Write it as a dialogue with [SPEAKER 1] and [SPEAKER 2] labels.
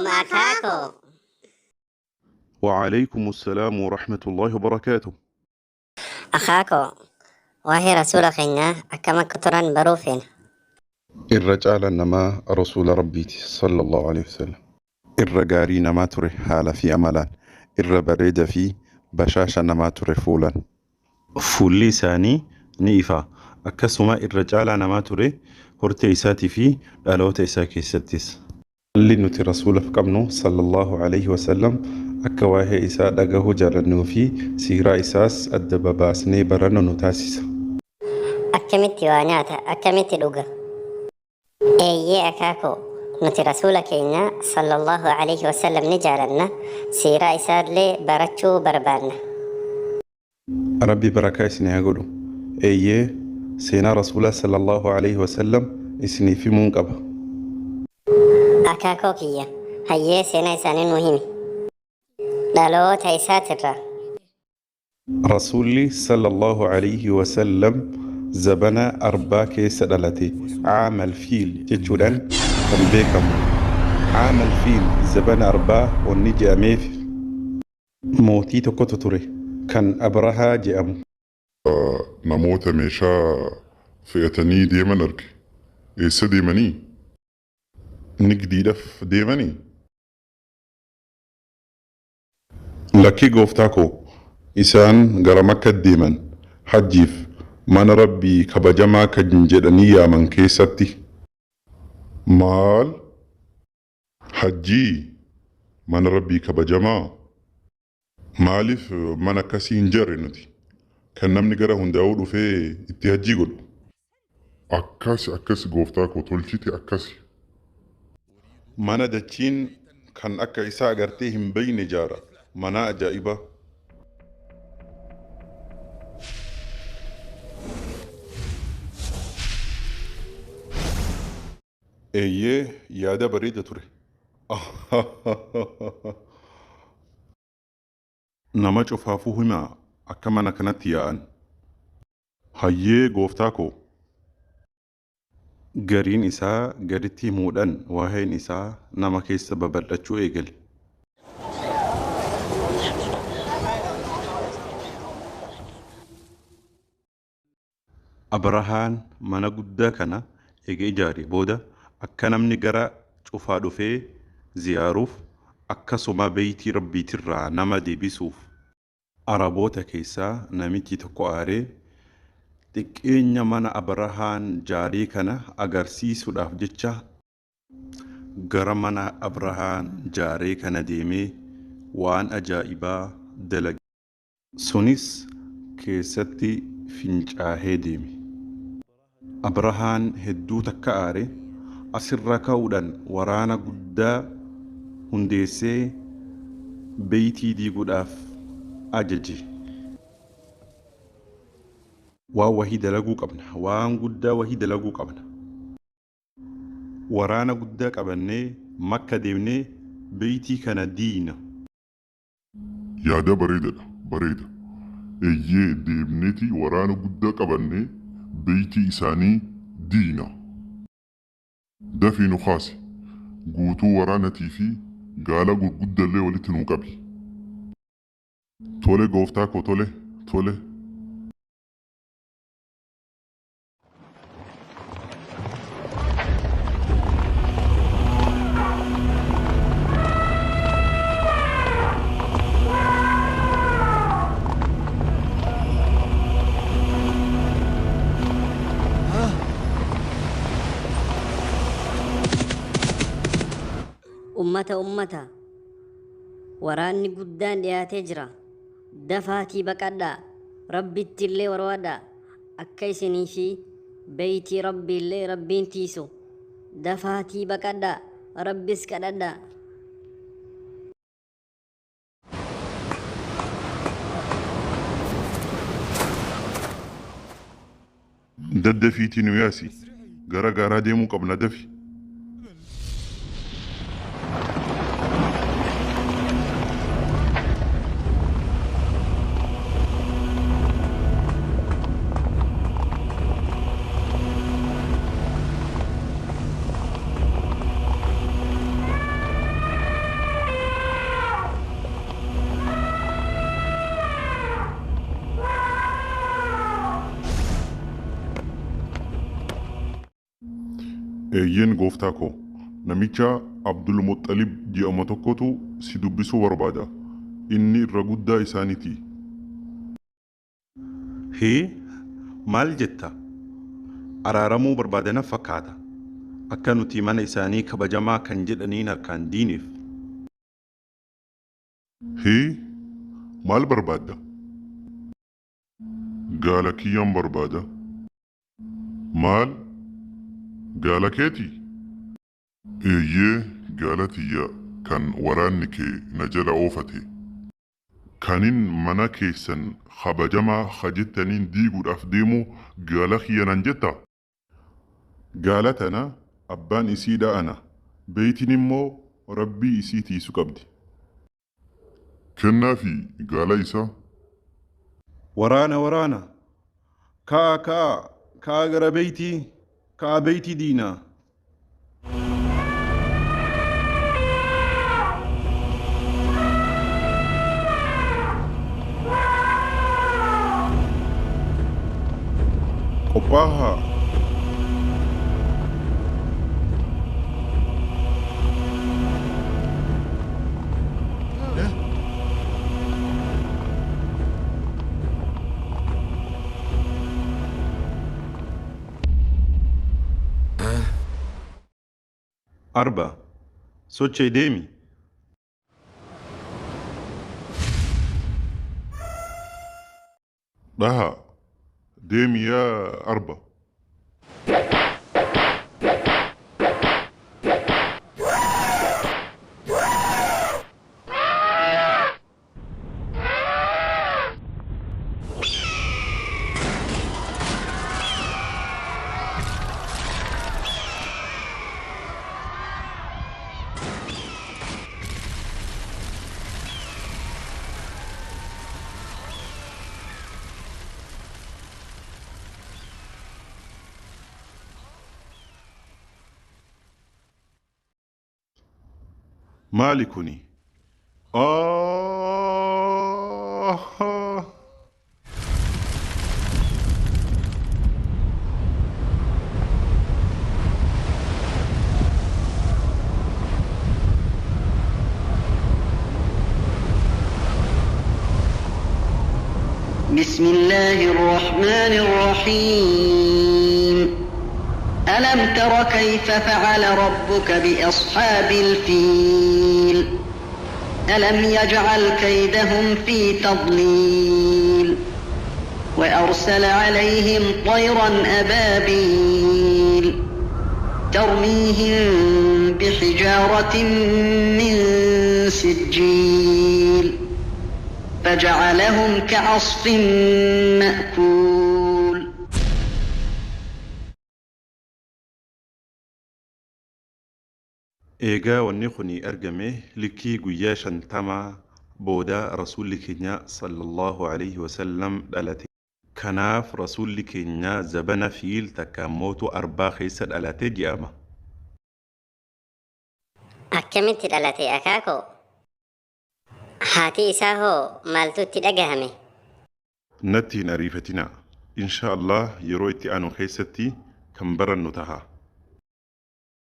[SPEAKER 1] alaikum akaakoo.
[SPEAKER 2] وعليكم السلام ورحمة الله وبركاته.
[SPEAKER 1] Akaakoo, waa'ee rasuula keenyaa akkam akka turan baruu feena.
[SPEAKER 2] Irra caalaan namaa rasuula Rabbiiti sallallahu alaihi wasallam. Irra gaarii namaa ture haala fi amalaan. Irra bareeda fi bashaasha namaa ture fuulaan. Fuulli isaanii ni ifa. Akkasuma irra caalaa namaa ture hortee isaatii fi dhaloota isaa keessattis. Haalli nuti rasuulaaf qabnu sallallahu alaihi wasallam akka waa'ee isaa dhagahuu jaalannuu fi siiraa isaas adda babaasnee barannu nu taasisa.
[SPEAKER 1] Akkamitti waa nyaata? Akkamitti dhuga? Eeyyee akaakoo, nuti rasuula keenya sallallahu alaihi wasallam ni jaalanna, siiraa isaallee barachuu barbaanna.
[SPEAKER 2] Rabbi barakaa isinii haa godhu. Eeyyee, seenaa rasuulaa sallallahu alaihi wasallam isiniif himuun qaba.
[SPEAKER 1] Akaakoo kiyya, hayyee seenaa isaanii nuu himi. Dhaloota isaatirraa.
[SPEAKER 2] Rasuulli sallallahu alaihi wasallam zabana arbaa keessa dhalate, caamal fiil jechuudhaan kan beekamu. Caamal fiil zabana arbaa wanni je'ameef mootii tokkotu ture kan Abrahaa je'amu.
[SPEAKER 3] Namoota meeshaa fe'atanii deeman arge. Eessa deemanii? Nigdiidhaf deemanii? Lakkii gooftaa koo, isaan gara Makkat deeman, hajjiif, mana Rabbii kabajamaa kan jedhanii yaaman keessatti. Maal? Hajjii? Mana Rabbii kabajamaa? Maaliif mana akkasii hin jaarre nuti? Kan namni gara hundaa'uu dhufee itti hajjii godhu? Akkasi akkasi gooftaa koo tolchite akkasi.
[SPEAKER 2] Mana dachiin kan akka isaa agartee hin beeyne jaara. Manaa ajaa'ibaa. Eeyyee yaada bareeda ture. Nama cufaafuu himaa akka mana kanatti yaa'an. Hayyee gooftaa koo. Gariin isaa garitti himuudhan waaheen isaa nama keessa babal'achuu eegale. Abrahaan mana guddaa kana eega ijaaree booda akka namni gara cufaa dhufee ziyaaruuf akkasuma beeytii Rabbiitirraa nama deebisuuf Araboota keessaa namichi tokko aaree, xiqqeenya mana Abrahaan jaaree kana agarsiisuudhaaf jecha, gara mana Abrahaan jaaree kana deemee waan ajaa'ibaa dalage. Sunis keessatti fincaahee deeme. Abrahaan hedduu takka aare, asirraa ka'uudhaan waraana guddaa hundeessee Beeytii diiguudhaaf ajaje. Waan wahii dalaguu qabna, waan guddaa wahii dalaguu qabna. Waraana guddaa qabannee Makka deemnee Beeytii kana diiyna.
[SPEAKER 3] Yaada bareedadha, bareeda. Eeyyee deemneeti waraana guddaa qabannee beeytii isaanii diiyna. Dafii nu kaasi. Guutuu waraanatii fi gaala gurguddallee walitti nuu qabi. Tole gooftaa koo tole, tole.
[SPEAKER 4] Ummata ummata! Waraanni guddaan dhiyaatee jira. Dafaatii baqadhaa! Rabbittillee warwaadhaa! Akka isinii fi beeytii Rabbiillee Rabbiin tiiysu. Dafaatii baqadhaa! Rabbis kadhadhaa!
[SPEAKER 3] Daddafiitii nu yaasi. Gara gaaraa deemuu qabna dafi. Eeyyeen gooftaa koo, namicha Abdul Muxxalib jedhamu tokkotu si dubbisuu barbaada. Inni irra guddaa isaaniiti.
[SPEAKER 2] Hii, maal jetta? Araaramuu barbaadana fakkaata. Akka nuti mana isaanii kabajamaa kan jedhaniin harkaan diiniif.
[SPEAKER 3] Hii, maal barbaadda? Gaala kiyyaan barbaada. Maal? Gaala keetii? Eeyyee, gaala tiyya kan waraanni kee na jala oofate. Kanin mana keessan kabajamaa ka jettaniin diiguudhaaf deemu gaala kiyya naan jetta? Gaala tana abbaan isiidha ana. Beeytiin immoo Rabbii isii tiisu qabdi. Kennaafi gaala isaa.
[SPEAKER 2] Waraana waraana! Ka'aa ka'aa! Ka'aa gara beeytii! Ka'aa beeytii diinaa! Qophaahaa! Arba, socho'i deemi.
[SPEAKER 3] Dhaha, deemi yaa arba.
[SPEAKER 2] Maali kuni? Ah!
[SPEAKER 5] بسم الله الرحمن الرحيم. ألم تر كيف فعل ربك بأصحاب الفيل؟ ألم يجعل كيدهم في تضليل وأرسل عليهم طيرا أبابيل ترميهم بحجارة من سجيل فجعلهم كعصف مأكول.
[SPEAKER 2] Eegaa wanni kuni argame likkii guyyaa 50 booda rasuulli keenya sallallahu alaihi wasallam dhalate. Kanaaf rasuulli keenya zabana fiil takka mootu arbaa keessa dhalate jedhama.
[SPEAKER 1] Akkamitti dhalate akaakoo? Haati isaa hoo maaltu itti dhagahame?
[SPEAKER 2] Natti hin ariifatinaa. Insha Allah yeroo itti aanu keessatti kan barannu taha.